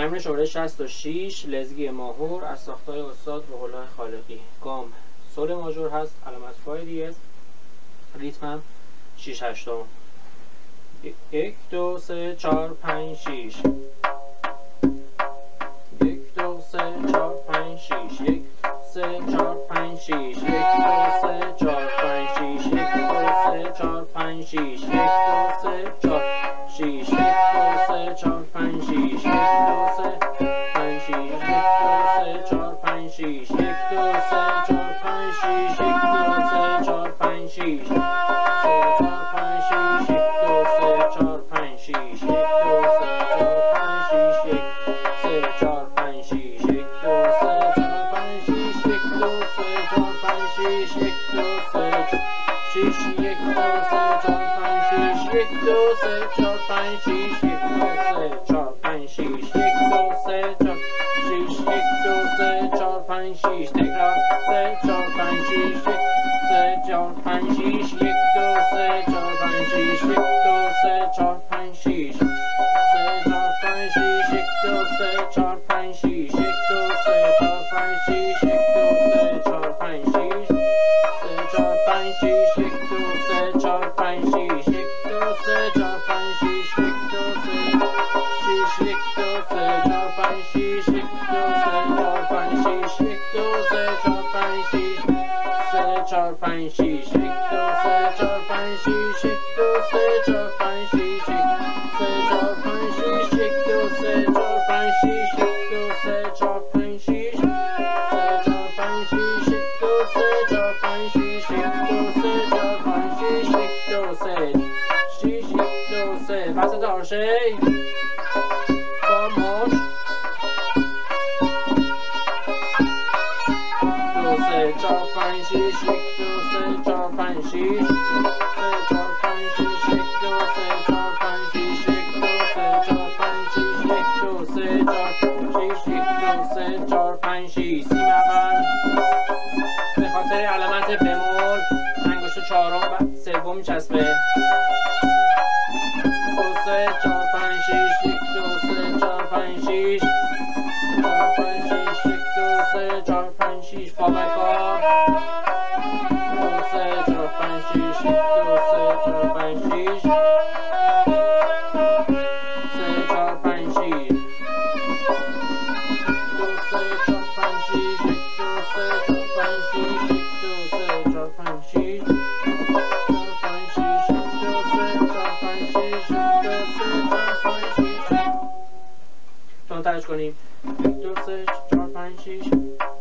تمرین شماره 66 لزگی ماهور از ساختای استاد روح الله خالقی. گام سل ماژور هست، علامت فای دیز، ریتم هم 6/8. 1 2 3 4 5 6 1 2 3 4 5 6 1 3 4 5 6 1 2 3 4 5 6 1 2 3 4 5 6 1 2 3 4 6 1 2 3 4 5 6 1 2 3 5 6 1 2 3 4 5 6 1 2 3 4 5 6 1 2 3 4 5 6 3 4 5 6 1 2 3 4 5 6 1 2 3 4 5 6 1 3 4 5 6 1 2 3 4 5 6 1 2 3 4 5 6 1 2 3 6 1 2 3 4 5 6 1 2 3 4 5 6 1 2 3 4 5 6 1 2 3 4 6 1 2 3 4 5 6 تکرار 3 4 5 6 1 3 4 5 6 1 2 3 4 5 6 1 2 3 4 5 6 3 4 5 6 1 2 3 4 5 6 1 2 3 4 5 6 1 2 3 4 5 6 3 4 5 6 1 2 3 4 5 6 1 2 3 4 5 6 1 2 3 6 1 2 3 4 5 6 1 2 3 4 5 6 1 2 3 4 5 6 3 4 5 6 1 2 3 4 5 6 1 2 3 4 5 6 1 3 4 5 6 1 2 3 4 5 6 1 2 3 4 5 6 3 4 5 6 1 2 3 4 5 6 1 2 3 4 5 6 1 2 3 6 1 2 3 وسط آرشه با مش 2 3 4 5 6 1 2 3 4 5 6 3 4 5 6 1 2 3 4 5 6 1 2 3 4 5 6 1 2 3 4 6 1 2 3 4 5 6 سیم اول به خاطر علامت بمول انگشت چهارم و سوم میچسبه. 2 3 4 5 6 1 2 3 4 5 6 4 5 6 1 2 3 4 5 6 فا بکار 2 3 4 5 6 1 2 3 4 5 6 3 4 5 6 2 3 4 5 6 1 2 3 4 5 6 1 2 3 4 5 6 4 5 6 1 2 3 4 5 6 1 2 3 4 5 6. تندترش کنیم 1 2 3 4 5 6